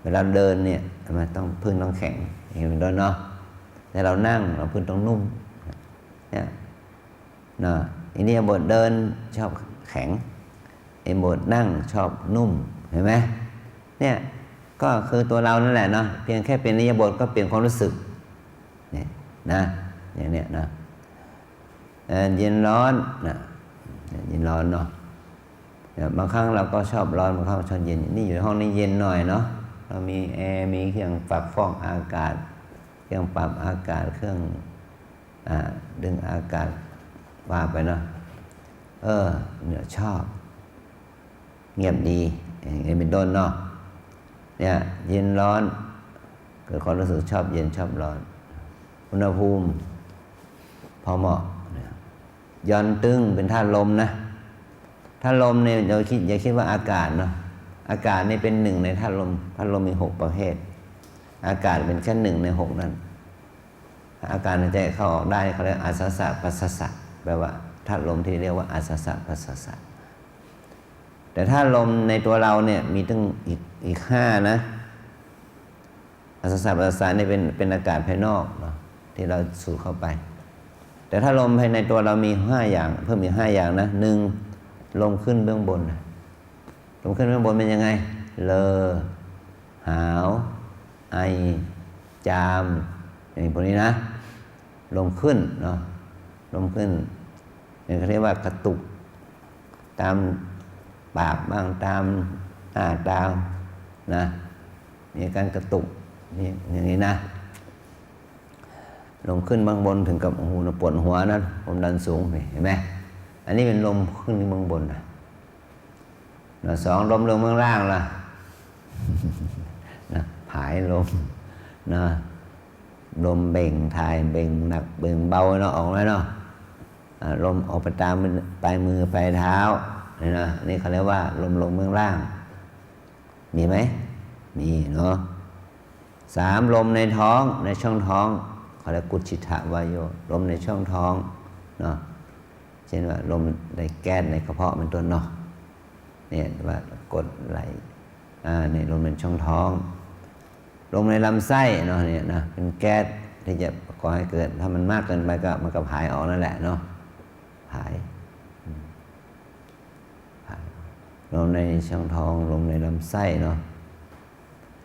เวลาเดินเนี่ย เห็นไหม ต้อง พื้นต้องแข็ง อย่างนี้เป็นต้นเนาะ แต่เรานั่ง เราพื้นต้องนุ่ม เนี่ย เนาะ อิริยาบถเดินชอบแข็ง อิริยาบถนั่งชอบนุ่ม เห็นไหม เนี่ย ก็คือตัวเรานั่นแหละเนาะ เพียงแค่เปลี่ยนอิริยาบถก็เปลี่ยนความรู้สึก เนี่ยนะ อย่างเนี้ยนะ เอ่อ เย็นร้อนนะ เนี่ย เย็นร้อนเนาะ เนี่ย บางครั้งเราก็ชอบร้อน บางครั้งชอบเย็น นี่อยู่ห้องนี้เย็นหน่อยเนาะ เรามีแอร์ มีเครื่องปรับฟอกอากาศ เครื่องปรับอากาศ เครื่อง อ่า ดึงอากาศ ว่าไปเนาะ เออ เนี่ย ชอบ เงียบดี อย่างนี้เป็นต้นเนาะ เนี่ย เย็นร้อน เกิดความรู้สึกชอบเย็นชอบร้อน อุณหภูมิ พอเหมาะ เนี่ย หย่อนตึงเป็นธาตุลมนะ ธาตุลมเนี่ย อย่าคิด อย่าคิดว่าอากาศเนาะ อากาศนี่เป็นหนึ่งในธาตุลม ธาตุลมมีหกประเภท อากาศเป็นแค่หนึ่งในหกนั้น อาการหายใจเข้าออกได้ เขาเรียกอาสสะปัสสะ แปลว่าธาตุลมที่เรียกว่าอาสสะปัสสะ แต่ธาตุลมในตัวเราเนี่ยมีตั้งอีก อีกห้านะ อาสสะปัสสะนี่เป็น เป็นอากาศภายนอกเนาะ ที่เราสูดเข้าไป แต่ธาตุลมภายในตัวเรามีห้าอย่าง เพิ่มอีกห้าอย่างนะ หนึ่ง ลมขึ้นเบื้องบนนะ ลมขึ้นเบื้องบนเป็นยังไง เลอ หาว ไอ จาม อย่างพวกนี้นะ ลมขึ้นเนาะ ลมขึ้น เนี่ยเขาเรียกว่ากระตุก ตามปากบ้าง ตามหน้าตานะ มีการกระตุก นี่ อย่างนี้นะ ลมขึ้นเบื้องบนถึงกับ โอ้โห ปวดหัวนะ ความดันสูง นี่ เห็นไหม อันนี้เป็นลมขึ้นเบื้องบนนะ นะ สอง ลมลงเบื้องล่างล่ะ นะ ผายลม นะ ลมเบ่งถ่าย เบ่งหนัก เบ่งเบาเนาะ ออกแล้วเนาะ อ่า ลมออกไปตามปลายมือปลายเท้า เนี่ยนะ นี่เขาเรียกว่าลมลงเบื้องล่าง มีไหม มีเนาะ สาม ลมในท้อง ในช่องท้อง เขาเรียกกุจฉิตวาโย ลมในช่องท้องเนาะ เช่นว่าลมในแก๊สในกระเพาะเป็นต้นเนาะ เนี่ยว่ากรดไหล อ่า เนี่ยลมในช่องท้อง ลมในลำไส้เนาะ เนี่ยนะ เป็นแก๊สที่จะก่อให้เกิด ถ้ามันมากเกินไปก็มันก็ผายออกนั่นแหละเนาะ ผาย อืม ผาย ลมในช่องท้อง ลมในลำไส้เนาะ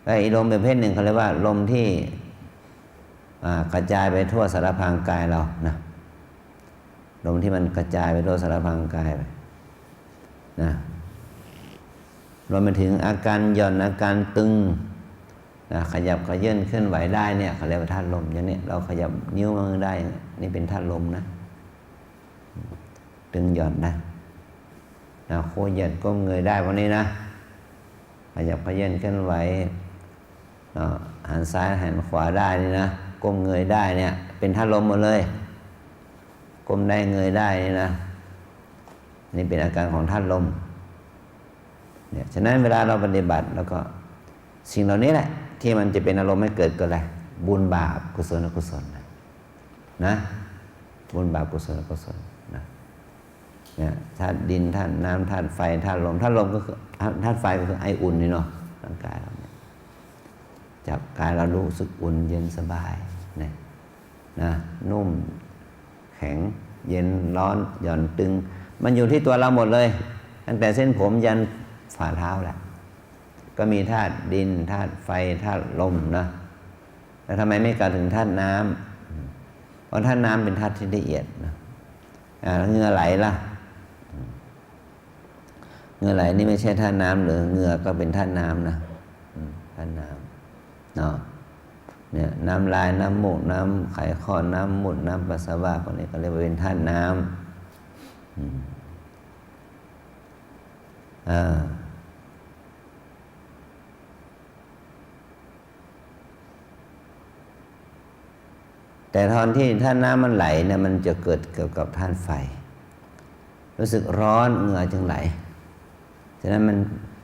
และอีกลมประเภทหนึ่งเขาเรียกว่าลมที่ อ่า กระจายไปทั่วสารพรางกายเรานะ ลมที่มันกระจายไปทั่วสารพรางกายไปนะ รวมไปถึงอาการหย่อน อาการตึงนะ ขยับเขยื้อนเคลื่อนไหวได้เนี่ย เขาเรียกว่าธาตุลม อย่างเนี้ย เราขยับนิ้วมือได้ นี่เป็นธาตุลมนะ ตึงหย่อนได้ นะ คู่เหยียดก้มเงยได้พวกนี้นะ ขยับเขยื้อนเคลื่อนไหว เนาะ หันซ้ายหันขวาได้นี่นะ ก้มเงยได้เนี่ย เป็นธาตุลมหมดเลย ก้มได้เงยได้นี่นะ นี่เป็นอาการของธาตุลม เนี่ย ฉะนั้นเวลาเราปฏิบัติแล้วก็ สิ่งเหล่านี้แหละ ที่มันจะเป็นอารมณ์ให้เกิด เกิดอะไร บุญบาป กุศลอกุศลนะ นะ บุญบาป กุศลอกุศลนะ เนี่ย ธาตุดิน ธาตุน้ำ ธาตุไฟ ธาตุลม ธาตุลมก็คือ ธาตุไฟก็คือไออุ่นนี่เนาะ ร่างกายเราเนี่ย จับกายเรารู้สึกอุ่นเย็นสบายนะ นะ นุ่ม แข็ง เย็น ร้อน หย่อน ตึง มันอยู่ที่ตัวเราหมดเลย ตั้งแต่เส้นผมยันฝ่าเท้าแหละ ก็มีธาตุดิน ธาตุไฟ ธาตุลมนะ แล้วทำไมไม่กล่าวถึงธาตุน้ำ เพราะธาตุน้ำเป็นธาตุที่ละเอียดนะ อ่า แล้วเหงื่อไหลล่ะ เหงื่อไหลนี่ไม่ใช่ธาตุน้ำหรือ เหงื่อก็เป็นธาตุน้ำนะ อืม ธาตุน้ำ เนาะ เนี่ย น้ำลาย น้ำมูก น้ำไขข้อ น้ำมูตร น้ำปัสสาวะ พวกนี้ก็เรียกว่าเป็นธาตุน้ำ อืม อ่า แต่ตอนที่ธาตุน้ำมันไหลเนี่ย มันจะเกิดเกี่ยวกับธาตุไฟ รู้สึกร้อน เหงื่อจึงไหล ฉะนั้นมัน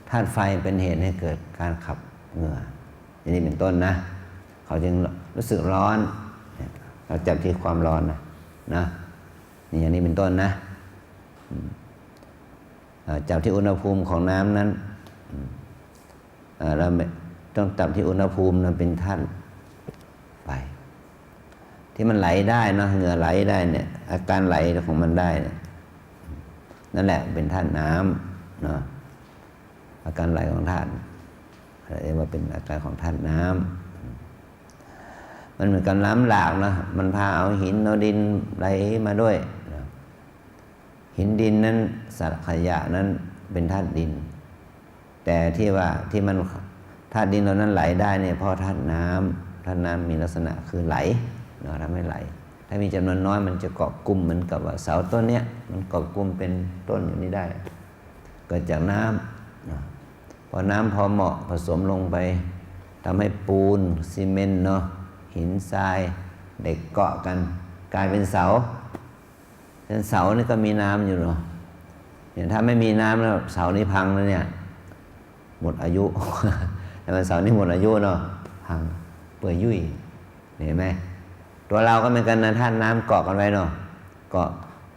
ธาตุไฟเป็นเหตุให้เกิดการขับเหงื่อ อย่างนี้เป็นต้นนะ เขาจึงรู้สึกร้อน เนี่ย เราจับที่ความร้อนนะ นะ นี่อย่างนี้เป็นต้นนะ อืม อ่า จับที่อุณหภูมิของน้ำนั้น อืม อ่า เราไม่ต้องจับที่อุณหภูมินะ เป็นธาตุไฟ ที่มันไหลได้เนาะ เหงื่อไหลได้เนี่ย อาการไหลของมันได้เนี่ย นั่นแหละเป็นธาตุน้ำเนาะ อาการไหลของธาตุ เรียกว่าเป็นอาการของธาตุน้ำ มันเหมือนกับน้ำหลากนะ มันพาเอาหินเอาดินไหลมาด้วยนะ หินดินนั้น สังขยานั้นเป็นธาตุดิน แต่ที่ว่าที่มัน ธาตุดินเหล่านั้นไหลได้เนี่ย เพราะธาตุน้ำ ธาตุน้ำมีลักษณะคือไหลเนาะ ทำให้ไหล ถ้ามีจำนวนน้อยมันจะเกาะกลุ่ม เหมือนกับว่าเสาต้นเนี้ย มันเกาะกลุ่มเป็นต้นอยู่นี่ได้ เกิดจากน้ำเนาะ พอน้ำพอเหมาะผสมลงไป ทำให้ปูน ซีเมนต์เนาะ หินทราย เหล็กเกาะกัน กลายเป็นเสา ฉะนั้นเสานี่ก็มีน้ำอยู่เนาะ เนี่ย ถ้าไม่มีน้ำแล้ว เสานี่พังแล้วเนี่ย หมดอายุ แต่มันเสานี่หมดอายุเนาะ พัง เปื่อยยุ่ย เห็นไหม ตัวเราก็เหมือนกันนะ ธาตุน้ำเกาะกันไว้เนาะ เกาะ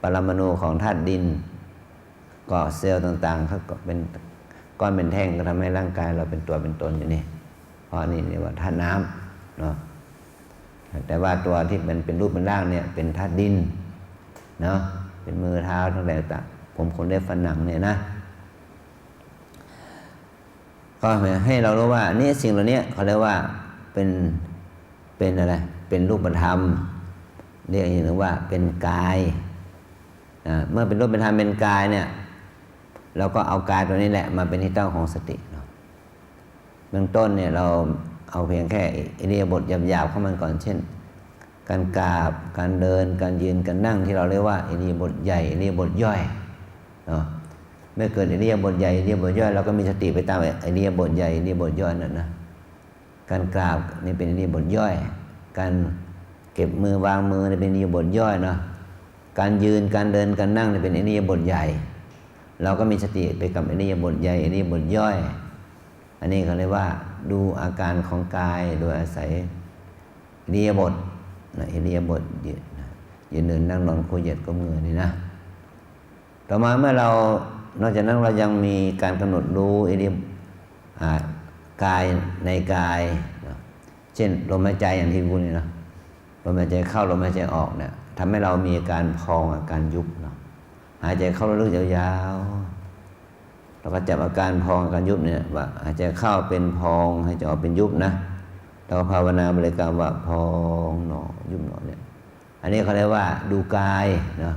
ปรมาณูของธาตุดิน เกาะเซลล์ต่างๆ เขาก็เป็นก้อนเป็นแท่ง ก็ทำให้ร่างกายเราเป็นตัวเป็นตนอยู่นี่ เพราะนี่เรียกว่าธาตุน้ำเนาะ แต่ว่าตัวที่มันเป็นรูปเป็นร่างเนี่ยเป็นธาตุดินเนาะ เป็นมือเท้าทั้งหลายต่าง ผมขนเล็บฟันหนังเนี่ยนะ ก็ให้เรารู้ว่านี่สิ่งเหล่านี้เขาเรียกว่าเป็น เป็นอะไร เป็นรูปธรรม เรียกอีกอย่างหนึ่งว่าเป็นกาย อ่า เมื่อเป็นรูปเป็นธรรมเป็นกายเนี่ย เราก็เอากายตัวนี้แหละมาเป็นที่ตั้งของสติเนาะ เบื้องต้นเนี่ยเราเอาเพียงแค่อิริยาบถหยาบๆของมันก่อน เช่น การกราบ การเดิน การยืน การนั่ง ที่เราเรียกว่าอิริยาบถใหญ่ อิริยาบถย่อยเนาะ เมื่อเกิดอิริยาบถใหญ่ อิริยาบถย่อย เราก็มีสติไปตามอิริยาบถใหญ่ อิริยาบถย่อยนั่นนะ การกราบนี่เป็นอิริยาบถย่อย การเก็บมือวางมือนี่เป็นอิริยาบถย่อยเนาะ การยืน การเดิน การนั่งนี่เป็นอิริยาบถใหญ่ เราก็มีสติไปกับอิริยาบถใหญ่ อิริยาบถย่อย อันนี้เขาเรียกว่าดูอาการของกายโดยอาศัยอิริยาบถนะ อิริยาบถยืนนะ ยืนเดินนั่งนอนคู่เหยียดก้มเงยนี่นะ ต่อมาเมื่อเรา นอกจากนั้นเรายังมีการกำหนดรู้อิริยา อ่า กายในกายเนาะ เช่นลมหายใจอย่างที่พูดนี่เนาะ ลมหายใจเข้า ลมหายใจออกเนี่ย ทำให้เรามีอาการพอง อาการยุบเนาะ หายใจเข้าลึกๆยาวๆ เราก็จับอาการพอง อาการยุบเนี่ย ว่าหายใจเข้าเป็นพอง หายใจออกเป็นยุบนะ เราก็ภาวนาบริกรรมว่าพองหนอ ยุบหนอเนี่ย อันนี้เขาเรียกว่าดูกายเนาะ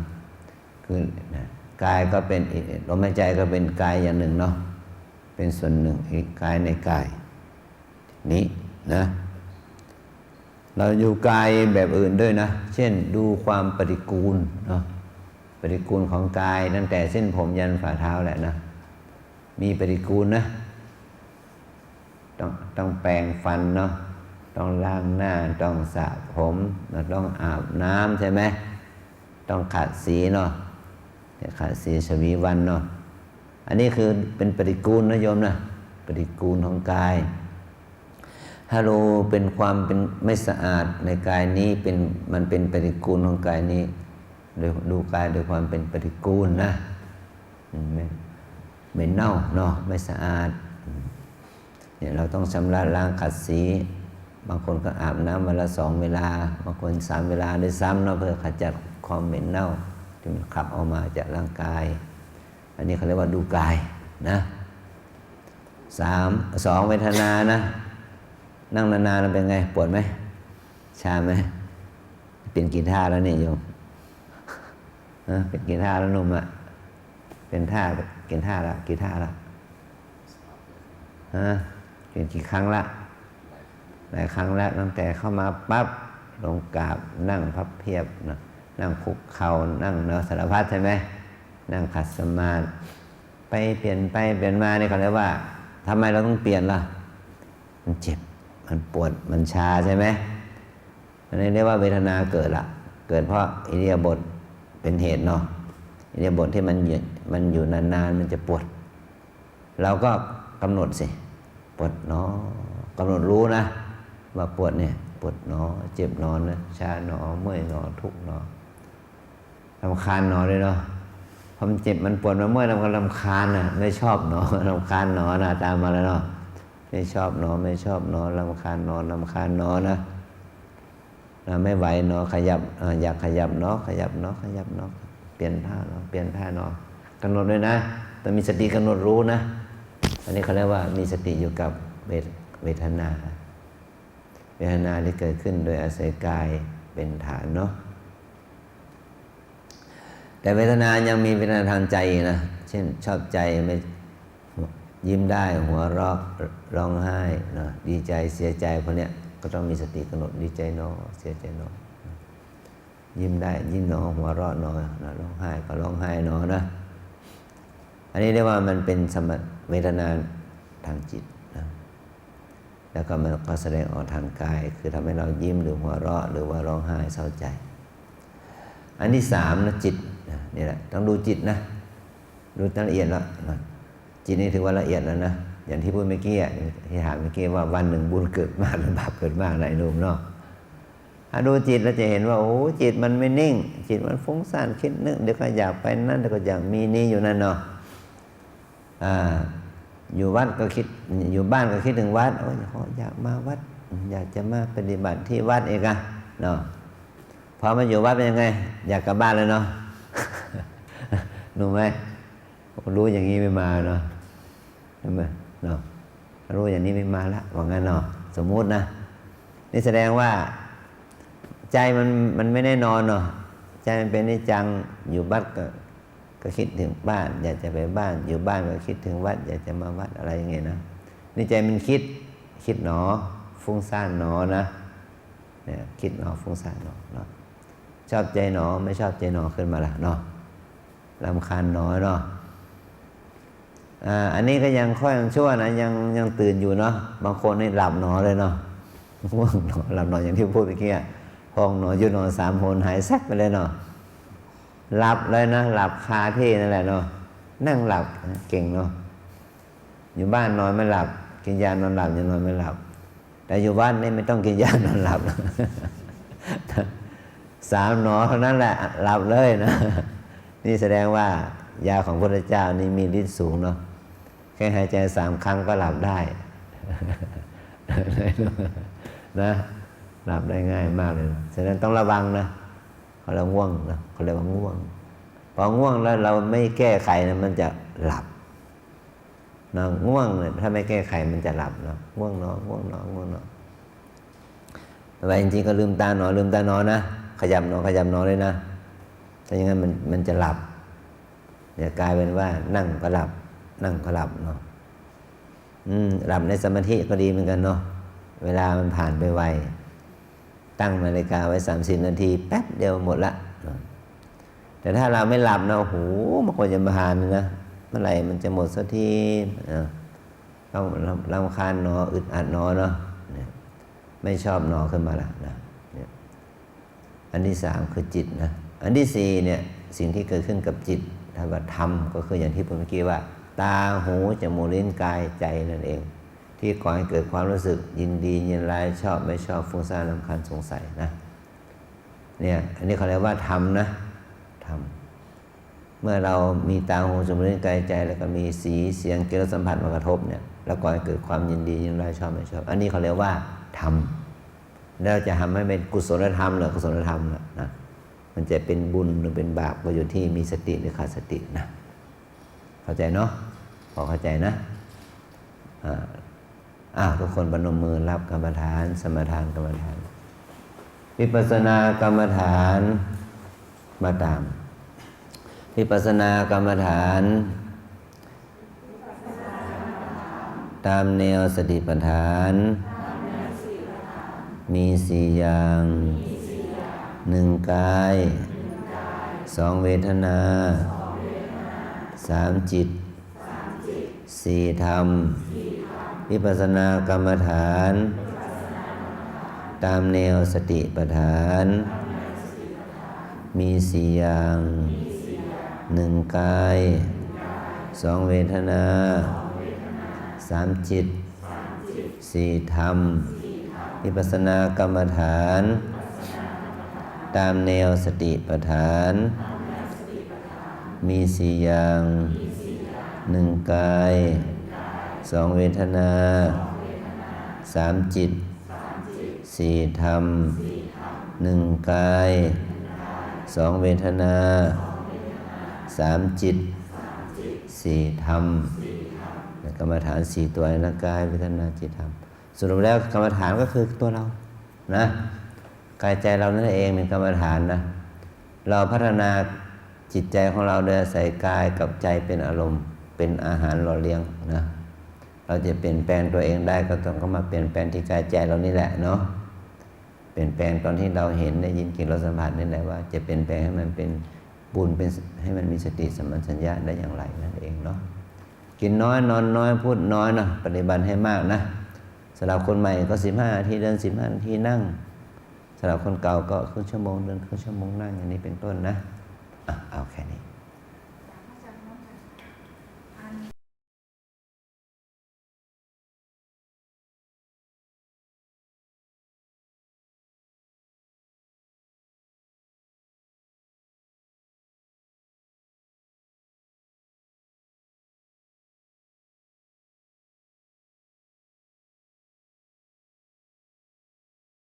คือนะ กายก็เป็น ลมหายใจก็เป็นกายอย่างหนึ่งเนาะ เป็นส่วนหนึ่ง อีกกายในกาย นี้นะ เราดูกายแบบอื่นด้วยนะ เช่นดูความปฏิกูลเนาะ ปฏิกูลของกายตั้งแต่เส้นผมยันฝ่าเท้าแหละนะ มีปฏิกูลนะ ต้อง ต้องแปรงฟันเนาะ ต้องล้างหน้า ต้องสระผม เราต้องอาบน้ำใช่ไหม ต้องขัดสีเนาะ เนี่ย ขัดสีชวีวันเนาะ อันนี้คือเป็นปฏิกูลนะโยมนะ ปฏิกูลของกาย ถ้ารู้เป็นความเป็นไม่สะอาดในกายนี้ เป็น มันเป็นปฏิกูลของกายนี้ โดย ดูกายโดยความเป็นปฏิกูลนะ อืม ไม่ ไม่เน่าเนาะ ไม่สะอาด อืม เนี่ย เราต้องชำระล้างขัดสี บางคนก็อาบน้ำวันละสองเวลา บางคนสามเวลาด้วยซ้ำเนาะ เพื่อขจัดความเหม็นเน่าที่มันขับออกมาจากร่างกาย อันนี้เขาเรียกว่าดูกายนะ สาม สอง เวทนานะ นั่งนานๆ มันเป็นไง ปวดไหม ชาไหม เปลี่ยนกี่ท่าแล้วเนี่ยโยม ฮะ เปลี่ยนกี่ท่าแล้วหนุ่มอะ เป็นท่า เปลี่ยนท่าละ กี่ท่าละ ฮะ เปลี่ยนกี่ครั้งละ หลายครั้งแล้ว ตั้งแต่เข้ามาปั๊บ ลงกราบ นั่งพับเพียบนะ นั่งคุกเข่า นั่งเนาะ สารพัดใช่ไหม นั่งขัดสมาธิ ไปเปลี่ยนไปเปลี่ยนมา นี่เขาเรียกว่า ทำไมเราต้องเปลี่ยนล่ะ มันเจ็บ มันปวด มันชาใช่ไหม อันนี้เรียกว่าเวทนาเกิดละ เกิดเพราะอิริยาบถเป็นเหตุเนาะ อิริยาบถที่มันอยู่ มันอยู่นานๆ มันจะปวด เราก็กำหนดสิ ปวดหนอ กำหนดรู้นะ ว่าปวดเนี่ย ปวดหนอ เจ็บหนอนะ ชาหนอ เมื่อยหนอ ทุกข์หนอ รำคาญหนอเลยเนาะ พอมันเจ็บมันปวดมันเมื่อย เราก็รำคาญน่ะ ไม่ชอบหนอ รำคาญหนอนะ ตามมาแล้วเนาะ ไม่ชอบหนอ ไม่ชอบหนอ รำคาญหนอ รำคาญหนอนะ อ่า ไม่ไหวหนอ ขยับ อ่า อยากขยับหนอ ขยับหนอ ขยับหนอ เปลี่ยนท่าหนอ เปลี่ยนท่าหนอ กำหนดด้วยนะ ต้องมีสติกำหนดรู้นะ อันนี้เขาเรียกว่ามีสติอยู่กับเวท- เวทนา เวทนาที่เกิดขึ้นโดยอาศัยกายเป็นฐานเนาะ แต่เวทนายังมีเวทนาทางใจนะ เช่น ชอบใจไม่ ยิ้มได้ หัวเราะ ร้องไห้นะ ดีใจ เสียใจ พวกเนี้ยก็ต้องมีสติกำหนด ดีใจหนอ เสียใจหนอ ยิ้มได้ ยิ้มหนอ หัวเราะหนอนะ ร้องไห้ก็ร้องไห้หนอนะ อันนี้เรียกว่ามันเป็นสม- เวทนาทางจิตนะ แล้วก็มันก็แสดงออกทางกาย คือทำให้เรายิ้มหรือหัวเราะ หรือว่าร้องไห้เศร้าใจ อันที่สามนะ จิตนะ นี่แหละ ต้องดูจิตนะ ดูจนละเอียดแล้วนะ จิตนี่ถือว่าละเอียดแล้วนะ อย่างที่พูดเมื่อกี้อะ ที่ถามเมื่อกี้ว่าวันหนึ่งบุญเกิดมากหรือบาปเกิดมากนะไอ้หนุ่มเนาะ ถ้าดูจิตเราจะเห็นว่า โอ้ จิตมันไม่นิ่ง จิตมันฟุ้งซ่านคิดนึก เดี๋ยวก็อยากไปนั่น เดี๋ยวก็อยากมีนี่อยู่นั่นเนาะ อ่า อยู่วัดก็คิด อยู่บ้านก็คิดถึงวัด โอ้ย อยากมาวัด อยากจะมาปฏิบัติที่วัดเองอะเนาะ พอมาอยู่วัดเป็นยังไง อยากกลับบ้านเลยเนาะ หนุ่มไหม รู้อย่างนี้ไม่มาเนาะ ใช่ไหมเนาะ รู้อย่างนี้ไม่มาละ ว่างั้นเนาะ สมมุตินะ นี่แสดงว่าใจมัน มันไม่แน่นอนเนาะ ใจมันเป็นอนิจจัง อยู่วัดก็ ก็คิดถึงบ้าน อยากจะไปบ้าน อยู่บ้านก็คิดถึงวัด อยากจะมาวัด อะไรอย่างเงี้ยนะ นี่ใจมันคิด คิดหนอ ฟุ้งซ่านหนอนะ เนี่ย คิดหนอ ฟุ้งซ่านหนอเนาะ ชอบใจหนอ ไม่ชอบใจหนอ ขึ้นมาละเนาะ รำคาญหนอเนาะ อ่า อันนี้ก็ยังค่อยยังชั่วนะ ยัง ยังตื่นอยู่เนาะ บางคนนี่หลับหนอเลยเนาะ ง่วงหนอ หลับหนอ อย่างที่พูดเมื่อกี้อะ พองหนอ ยุบหนอ สามหน หายแซบไปเลยเนาะ หลับเลยนะ หลับคาที่นั่นแหละเนาะ นั่งหลับ เก่งเนาะ อยู่บ้านนอนไม่หลับ กินยานอนหลับยังนอนไม่หลับ แต่อยู่วัดนี่ไม่ต้องกินยานอนหลับ สามหนอเท่านั้นแหละ หลับเลยนะ นี่แสดงว่ายาของพระพุทธเจ้านี่มีฤทธิ์สูงเนาะ แค่หายใจสามครั้งก็หลับได้ นะ หลับได้ง่ายมากเลยนะ ฉะนั้นต้องระวังนะ เขาเรียกง่วงนะ เขาเรียกว่าง่วง พอง่วงแล้วเราไม่แก้ไขนะ มันจะหลับ นะ ง่วงเนี่ย ถ้าไม่แก้ไขมันจะหลับเนาะ ง่วงหนอ ง่วงหนอ ง่วงหนอ แต่ว่าจริงๆก็ลืมตาหนอ ลืมตาหนอนะ ขยับหนอ ขยับหนอเลยนะ ถ้าอย่างนั้นมัน มันจะหลับ เดี๋ยวกลายเป็นว่านั่งก็หลับ นั่งก็หลับเนาะ อืม หลับในสมาธิก็ดีเหมือนกันเนาะ เวลามันผ่านไปไว ตั้งนาฬิกาไว้สามสิบนาที แป๊บเดียวหมดละเนาะ แต่ถ้าเราไม่หลับนะ โอ้โห มันก็จะผ่านเลยนะ เมื่อไหร่มันจะหมดสักที อ่ะ ต้องรำ รำคาญหนอ อึดอัดหนอเนาะ เนี่ย ไม่ชอบหนอขึ้นมาละนะ เนี่ย อันที่สามคือจิตนะ อันที่สี่เนี่ย สิ่งที่เกิดขึ้นกับจิต ถ้าว่าธรรมก็คืออย่างที่พูดเมื่อกี้ว่า ตา หู จมูก ลิ้น กาย ใจนั่นเอง ที่ก่อให้เกิดความรู้สึกยินดี ยินร้าย ชอบ ไม่ชอบ ฟุ้งซ่าน รำคาญ สงสัยนะ เนี่ย อันนี้เขาเรียกว่าธรรมนะ ธรรม เมื่อเรามีตา หู จมูก ลิ้น กาย ใจ แล้วก็มีสี เสียง กลิ่น รสสัมผัสมากระทบเนี่ย แล้วก่อให้เกิดความยินดี ยินร้าย ชอบ ไม่ชอบ อันนี้เขาเรียกว่าธรรม แล้วจะทำให้เป็นกุศลธรรมหรืออกุศลธรรมล่ะนะ มันจะเป็นบุญหรือเป็นบาปก็อยู่ที่มีสติหรือขาดสตินะ เข้าใจเนาะ พอเข้าใจนะ อ่า อ้าว ทุกคนประนมมือรับกรรมฐาน สมาทานกรรมฐาน วิปัสสนากรรมฐาน มาตาม วิปัสสนากรรมฐาน ตามแนวสติปัฏฐาน มีสี่อย่าง หนึ่งกาย สองเวทนา สามจิต สี่ธรรม วิปัสสนากรรมฐาน ตามแนวสติปัฏฐาน มีสี่อย่าง หนึ่งกาย สองเวทนา สามจิต สี่ธรรม วิปัสสนากรรมฐาน ตามแนวสติปัฏฐาน มีสี่อย่าง หนึ่งกาย สองเวทนา สามจิต สี่ธรรม หนึ่งกาย สองเวทนา สามจิต สี่ธรรม กรรมฐานสี่ตัวนะ กาย เวทนา จิต ธรรม สรุปแล้วกรรมฐานก็คือตัวเรานะ กายใจเรานั่นเองเป็นกรรมฐานนะ เราพัฒนาจิตใจของเราโดยอาศัยกายกับใจเป็นอารมณ์ เป็นอาหารหล่อเลี้ยงนะ เราจะเปลี่ยนแปลงตัวเองได้ก็ต้องเข้ามาเปลี่ยนแปลงที่กายใจเรานี่แหละเนาะ เปลี่ยนแปลงตอนที่เราเห็น ได้ยิน กลิ่น รส สัมผัสนี่แหละ ว่าจะเปลี่ยนแปลงให้มันเป็นบุญ เป็น ให้มันมีสติสัมปชัญญะได้อย่างไรนั่นเองเนาะ กินน้อย นอนน้อย พูดน้อยเนาะ ปฏิบัติให้มากนะ สำหรับคนใหม่ก็สิบห้านาที เดินสิบห้านาที นั่ง สำหรับคนเก่าก็ครึ่งชั่วโมง เดินครึ่งชั่วโมง นั่ง อย่างนี้เป็นต้นนะ อ่ะ เอาแค่นี้